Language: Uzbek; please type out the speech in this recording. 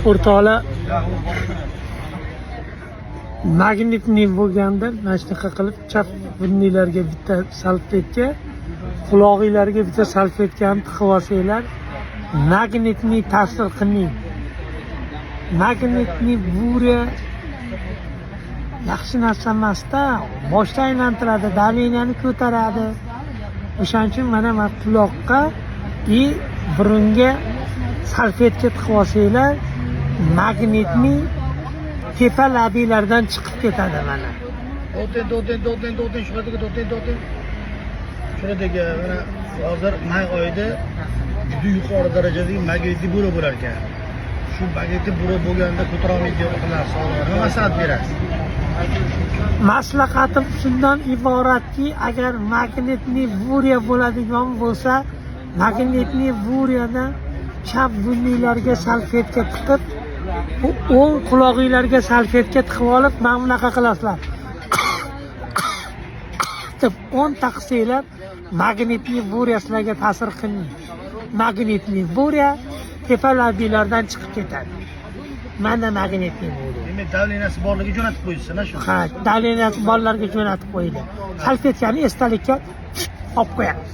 O'rtoqlar, magnitniy bo'lganda mana shunaqa qilib chap burninglarga bitta salfetka, qulog'inglarga bitta salfetkani tiqib olsanglar, magnitniy ta'sir qilmaydi. Magnitniy буря yaxshi narsa emasda, boshni aylantiradi, давление ni ko'taradi. O'shaning uchun mana quloqqa и burunga salfetka tiqib olsanglar, magnitniy tepa labinglardan chiqib ketadi mana. O'tin, o'tin, o'tin, o'tin, shuradagi o'tin, o'tin. Shuradagi mana hozir may oyida juda yuqori darajadagi magnitli буря bo'lar ekan. Shu magnitli буря bo'lganda ko'tarolmaydigan odamlar sog'lig'i nima maslahat berasiz? Maslahatim shundan iboratki, agar magnitniy буря bo'ladigan bo'lsa, magnitniy буря ni chap burninglarga salfetka tiqib, bu o'ng qulog'inglarga salfetka tiqib olib, mana bunaqa qilasizlar. Deb 10 ta qilsanglar, magnitniy буря sizlarga ta'sir qilmaydi. Magnitniy буря tepa labinglardan chiqib ketadi. Mana magnitniy буря. Demak, давление si borligi jo'natib qo'yishsin, shu. Ha, давление si bolalarga jo'natib qo'ydi. Salfetkani esdalikka olib qo'yamiz.